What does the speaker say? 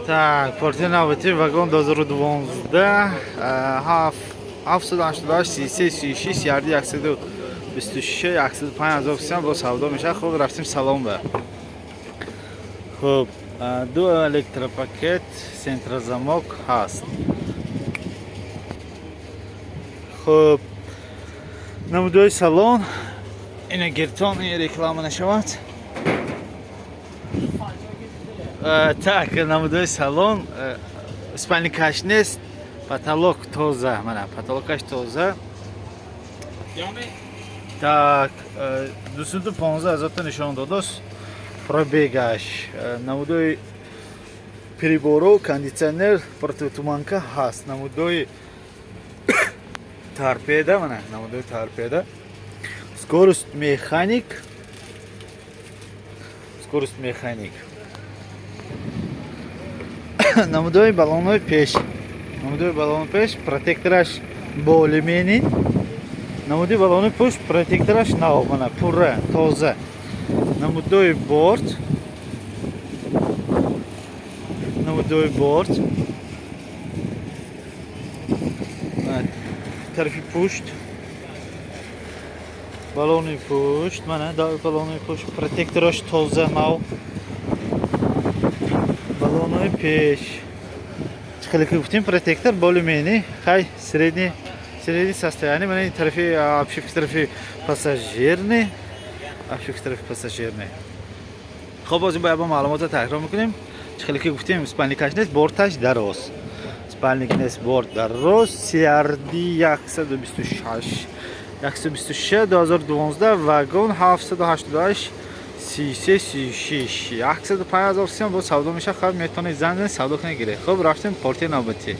Так, портер навбатӣ вагон 2012, 788 33 36 ярди 126 105 ҳазор сиам бо савдо мешавад. Хуб, рафтем салон ба. Хуб, ду электропакет, центрозамок ҳаст. Хуб, намудои салон ина гиртон, ин реклама нашавад. Так, намудои салон, спальникаш нест, потолок тоза, мана потолокаш тоза. Так, 215 ҳазорта нишон додост пробегаш. Намудои приборо, кондитсионер, противотуманка ҳаст. Намудои торпеда, мана намудои торпеда. Скорость механик. Скорость механик. Намудои баллонҳои пеш. Намудои баллони пеш протектораш более-менее. Намуди баллони пушт протектораш нав, мана пурра, тоза. Намудои борт. Намудои борт. Тарафи пушт. Баллони пушт, мана баллони пушт протектораш тоза, нав. Баллонои пеш. Чӣ хеле ки гуфтем, протектор более-менее, хай, средний состояние. Мана ин тарафи обшивка тарафи пассажирный, обшивка тарафи пассажирный. Хоб, боз бояд бо маълумотро такрор мекунем. Чӣ хеле ки гуфтем, спальникаш нест, борташ дароз. Спальник нест, борт дароз, CRD 126 126 2012 вагон 788 33 36 105 ҳазор сиам бо савдо мешавад. Хаб, метавонед занг занед, савдо кунед, гиред. Хуб, рафтем портер навбатӣ.